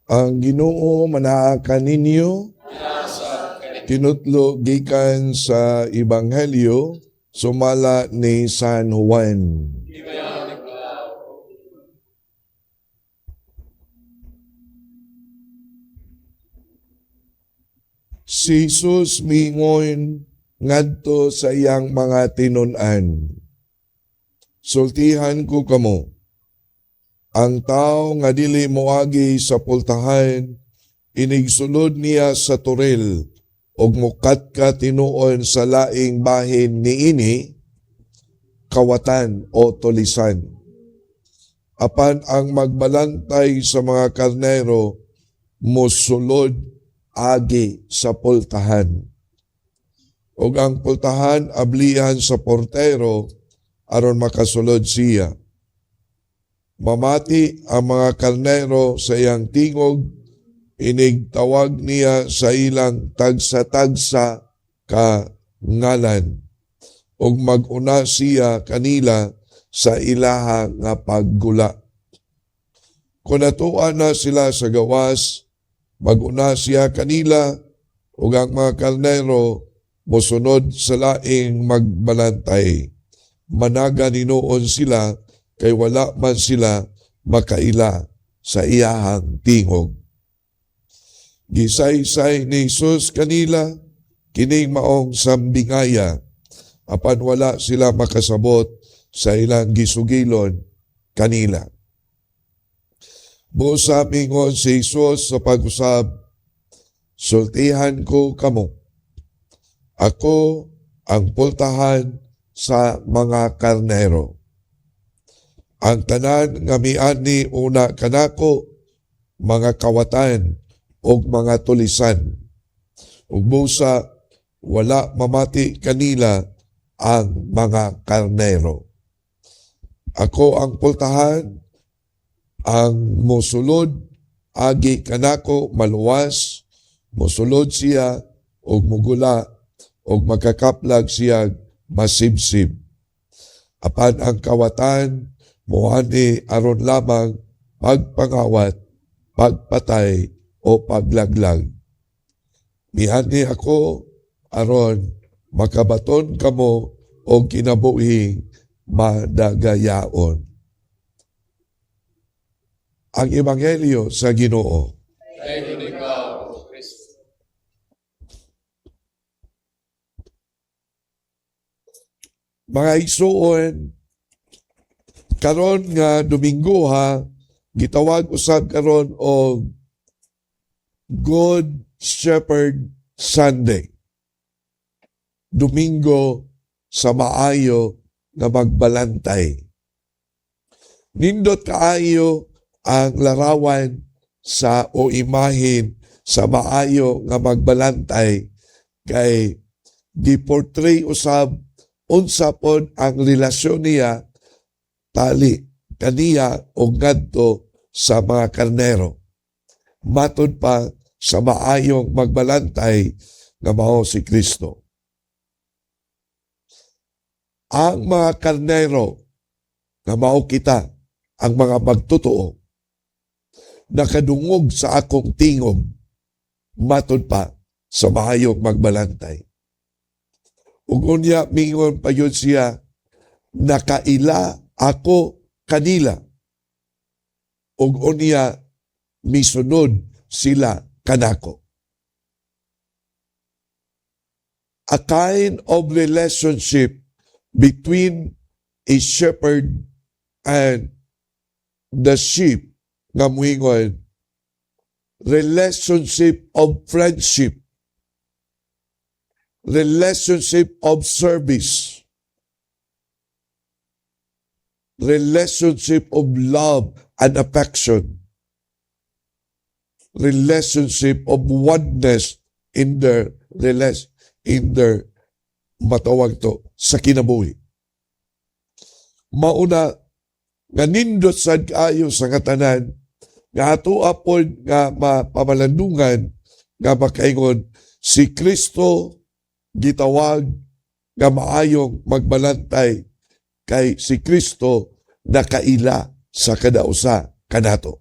Ang Ginoo manaa kaninyo. Tinutlo gikan sa Ebanghelyo sumala ni San Juan. Si Jesus miingon ngadto sa iyang mga tinun-an, "Sultihan ko kamo, ang tao nga dili moagi sa pultahan, inigsulod niya sa toril ug mukatka tinuon sa laing bahin niini, kawatan o tulisan. Apan ang magbalantay sa mga karnero mosulod agi sa pultahan. Ug ang pultahan ablihan sa portero aron makasulod siya. Mamati ang mga karnero sa iyang tingog, inig tawag niya sa ilang tagsa-tagsa ka ngalan, ug mag-una siya kanila sa ilaha nga paggula. Kung natua na sila sa gawas, mag-una siya kanila, ug ang mga karnero mosunod sa laing magbalantay. Managa ninuon sila kay wala man sila makaila sa iyahang tingog." Gisaysay ni Jesus kanila kining maong sambingaya, apan wala sila makasabot sa ilang gisugilon kanila. Busa mingon si Jesus sa pag-usab, "Sultihan ko kamo, ako ang pultahan sa mga karnero. Ang tanan nga miani una kanako, mga kawatan og mga tulisan. Ug busa wala mamati kanila ang mga karnero. Ako ang pultahan, ang mosulod agi kanako maluwas, mosulod siya og mugula og makakaplag siya masibsib. Apan ang kawatan moani aron lamang pagpangawat, pagpatay o paglaglag. Miani ako aron makabaton kamo og kinabuhing madagayaon." Ang Ebanghelyo sa Ginoo. Dayon ikaw, O Kristo. Mga igsuon, karon nga Domingo ha, gitawag usab karon og Good Shepherd Sunday. Domingo sa maayo nga magbalantay. Nindot kaayo ang larawan sa o imahin sa maayo nga magbalantay kay gi-portray usab unsa pod ang relasyon niya tali kaniya o ngadto sa mga karnero. Matod pa sa maayong magbalantay nga mao si Kristo. Ang mga karnero nga mao kita, ang mga magtotoo, nakadungog sa akong tingog, matod pa sa maayong magbalantay. Ug unya mingon pa yun siya, "Nakaila ako kanila. Ug unya misunod sila kanako." A kind of relationship between a shepherd and the sheep nga muingon relationship of friendship, relationship of service, relationship of love and affection, relationship of oneness in their matawag to sa kinabuhi. Mauna nga nindot sad kaayo sa katanan nga ato apod nga mapamalandungan nga makaingon si Kristo gitawag nga maayong magbalantay kay si Kristo nakaila sa kada usa kanato.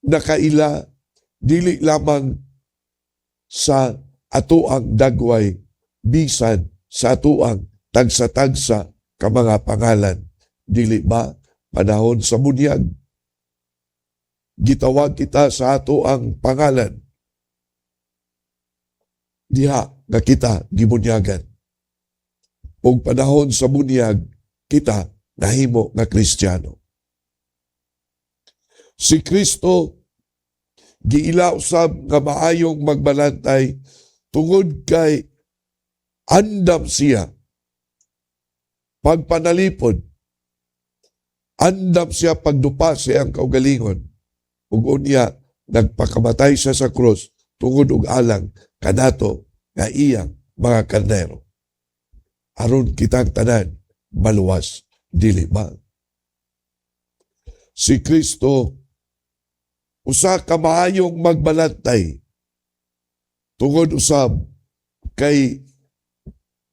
Nakaila dili lamang sa atoang dagway, bisan sa atoang tagsa-tagsa ka mga pangalan. Dili ba panahon sa bunyag, gitawag kita sa atoang pangalan diha nga kita gibunyagan? Ug panahon sa bunyag, kita nahimo nga Kristiyano. Si Kristo giila usab nga maayong magbalantay tungod kay andam siya pagpanalipod, andam siya pagdupa sa iyang kaugalingon, ug unya nagpakamatay siya sa krus tungod og alang kanato nga iyang mga karnero, aron kitang tanan maluwas, dili ba? Si Kristo usa ka maayong magbalantay tungod usab kay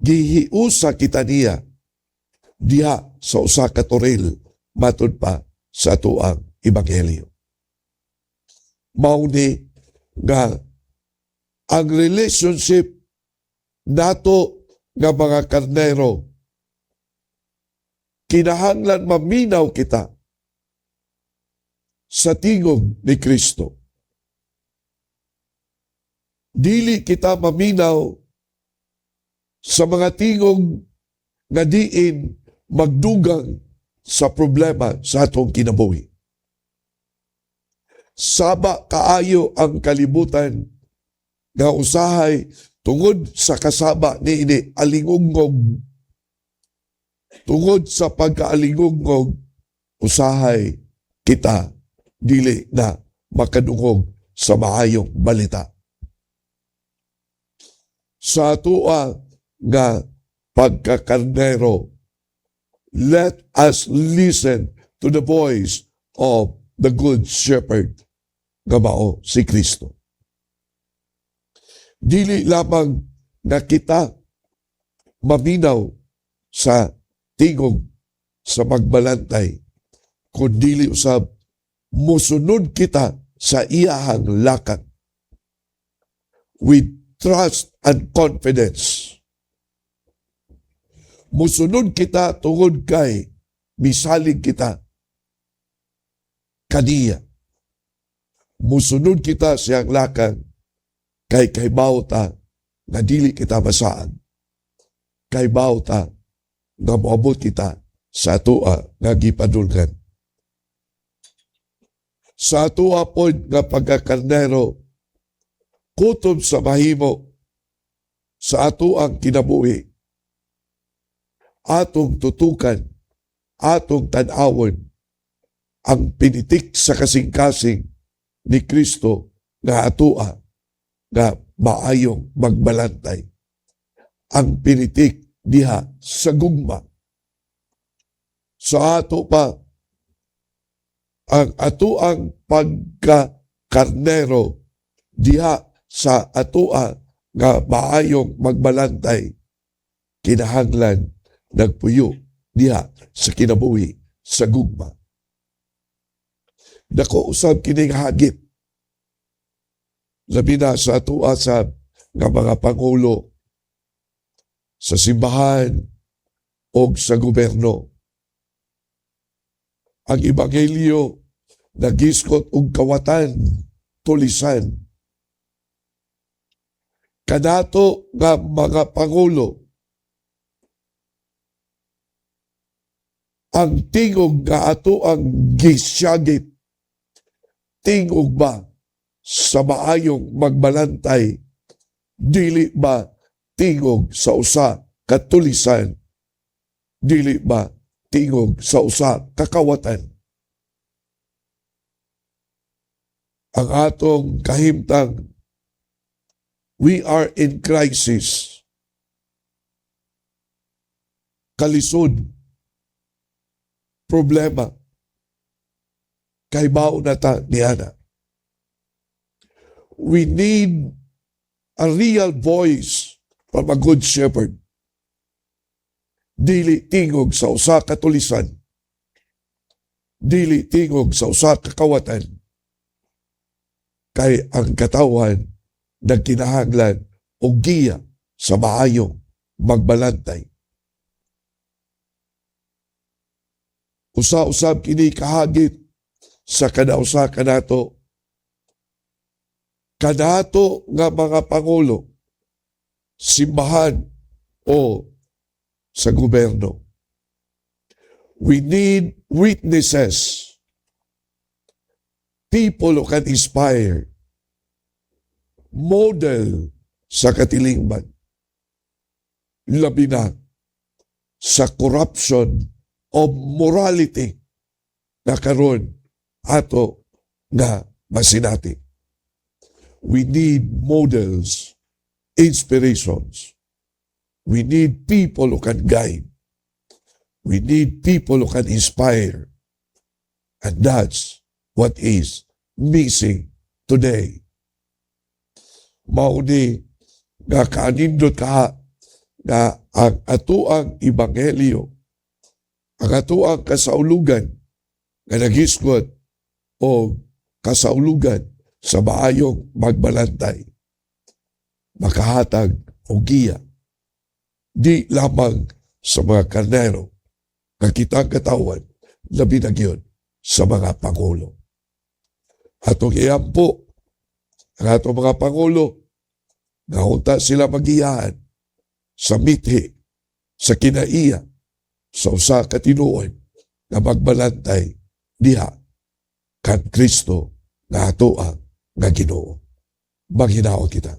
gihiusa kita niya diha sa usa ka toril matud pa sa atoang ebanghelyo. Mao ni nga ang relationship nato nga mga karnero, kinahanglan maminaw kita sa tingog ni Kristo. Dili kita maminaw sa mga tingog nga diin magdugang sa problema sa atong kinabuhi. Saba kaayo ang kalibutan nga usahay tungod sa kasaba niini, alingungong. Tungod sa pagkaalingungong, usahay kita dili na makadungog sa maayong balita. Sa atoa nga pagkakarnero, let us listen to the voice of the Good Shepherd nga mao si Kristo. Dili lamang na kita maminaw sa tingog sa magbalantay, kundili usab musunod kita sa iyahang lakang with trust and confidence. Musunod kita tungod kay misalig kita kaniya. Musunod kita siyang lakang kay kahibaw ta nga dili kita masaag. Kahibaw ta nga moabot kita sa atoa nga gipadulngan. Sa atoa pod nga pagkakarnero, kutob sa mahimo sa atoang kinabuhi, atong tutukan, atong tan-awon ang pinitik sa kasing-kasing ni Kristo nga atoa nga maayong magbalantay. Ang pinitik diha sa gugma. Sa ato pa, ang atoang pagkakarnero diha sa atoa nga maayong magbalantay, kinahanglan nagpuyo diha sa kinabuhi sa gugma. Dako usab kining hagit, labi na sa atoa sa nga mga pangulo sa simbahan o sa gobyerno. Ang ebanghelyo nagiskot og kawatan, tulisan. Kanato nga mga pangulo, ang tingog nga ato ang gisyagit, tingog ba sa maayong magbalantay, dili ba tingog sa usa ka tulisan, dili ba tingog sa usa ka kawatan? Ang atong kahimtang, we are in crisis. Kalisod, problema, kahibaw na ta niana. We need a real voice from a good shepherd. Dili tingog sa usa ka tulisan. Dili tingog sa usa ka kawatan. Kay ang katawan nagkinahanglan og giya sa maayong magbalantay. Usa-usab kini kahagit sa kanausa kanato. Kanato nga mga pangulo, simbahan o sa gobyerno. We need witnesses. People who can inspire. Model sa katilingban. Labi na sa corruption of morality na karon ato nga masinati. We need models, inspirations. We need people who can guide. We need people who can inspire. And that's what is missing today. Mao ni nga kaanindot ka nga ang atuang ebanghelyo, ang atuang kasaulugan nga naghisgot o kasaulugan sa maayong magbalantay, makahatag og giya di lamang sa mga karnero nga kitang katawan, labi na gyud sa mga pangulo. Atong iampo ang atong mga pangulo nga unta sila magiyahan sa mithi, sa kinaiya, sa usa ka tinuod nga magbalantay diha kan Kristo nga atoang nga Ginoo. Maghinaot kita.